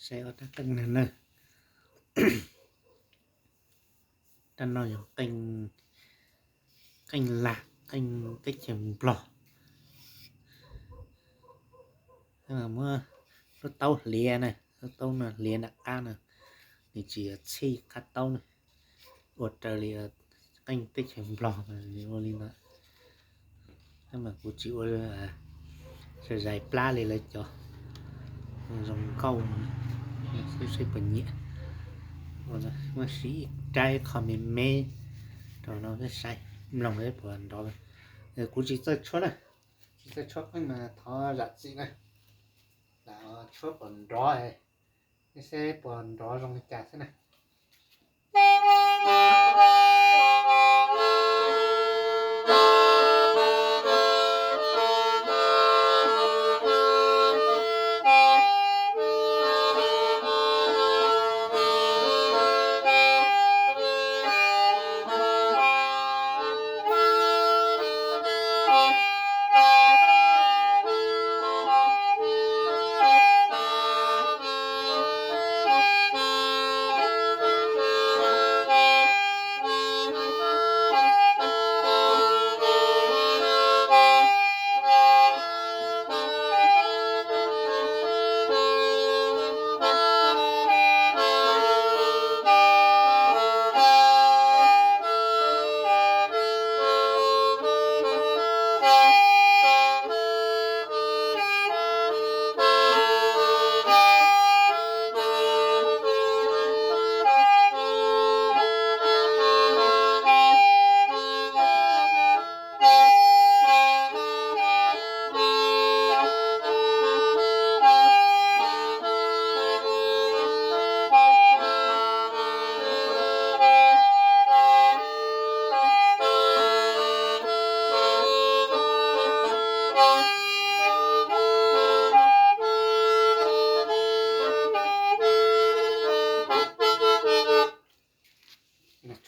Saib ob rab qeej no na. Rab no yog qeej, qeej lag, qeej teb chaws Nplog. Muab lub taub hliav na, lub taub no hliav nram qab no, nws tsis yog txhij qab taub na, ua raws li qeej teb chaws Nplog ua li no. Mas kuv tsis ua zais plab li lawv cov, zoo nkauj xwb, seb puas nyiam. Muab siv ib rab qho me me rau no saib mloog seb puas nrov. Kuv tsis txawj tshuab na, tsis txawj tshuab qeej mas thov zam txim na. Lam tshuab puas nrov, seb puas nrov zoo li cas xwb na.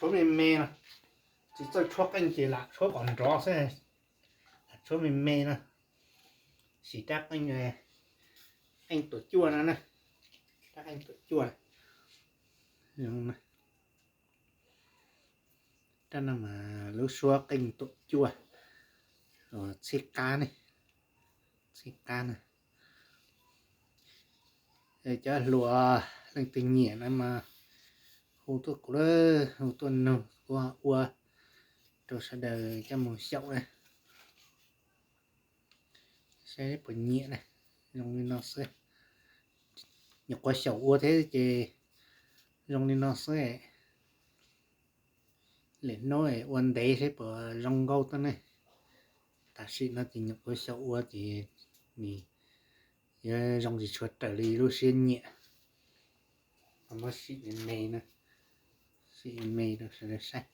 Tshuab me me no, tsis txawj tshuab qeej ces lam tshuab kom nrov xwb. Lam tshuab me me no, siv rab qeej, qeej tuam cuaj no na, rab qeej tuam cuaj. Rab no mas lub suab qeej tuam cuaj, txhij qab ne, txhij qab na. Cov hluas leej twg nyiam na mas hu tuaj kuv, hu tuaj nug kuv ua rau sawv daws coj mus xyaum na. Saib puas nyiam na, zoo li no xwb. Nyuam qhuav xyaum ua thiab ces zoo li no xwb. Lwm hnub ua ntev seb puas zoo nkauj tuaj ne. Tam sim no ces nyuam qhuav xyaum ua ces nws yuav zoo tsis tshua raws li lub siab nyiam. Muab sim me me no, sim me me rau sawv daws saib.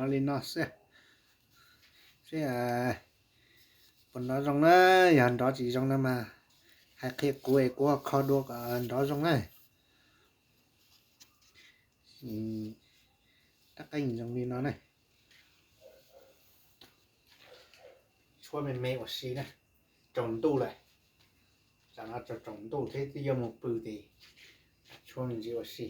Nrov li no xwb, seb puas nrov zoo na. Yog nrov tsis zoo no mas hais qhia kuv es kuv ho kho dua kom nrov zoo na. Rab qeej zoo li no ne. Tshuab me me ua si na. Tsaus ntuj lawm, tsam no tsaus ntuj thiab twb yuav mus pw ces tshuab me ntsis ua si.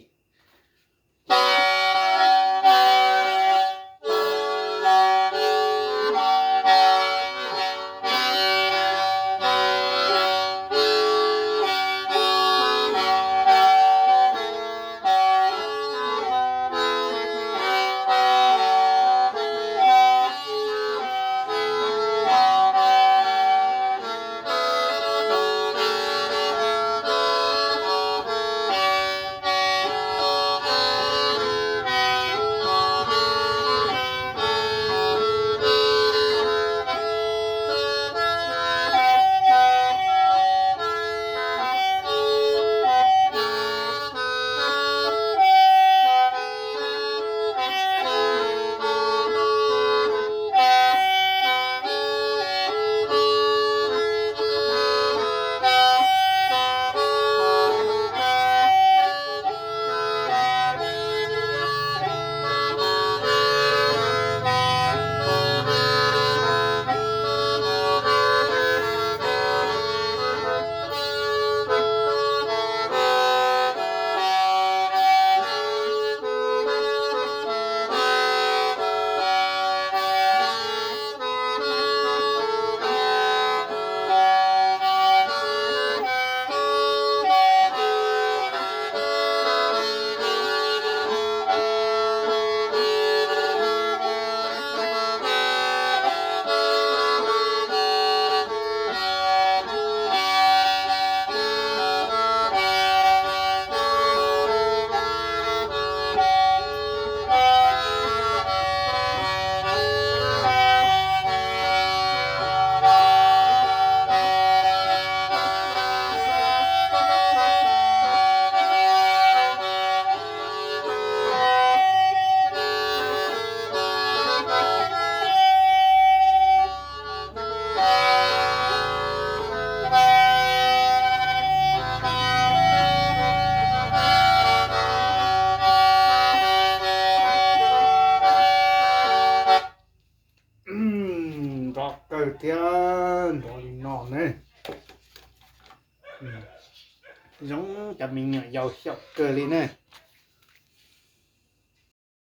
Nrov kawg thiab, nrov li no ne. Zoo cov me nyuam yaus xyaum kawg li ne.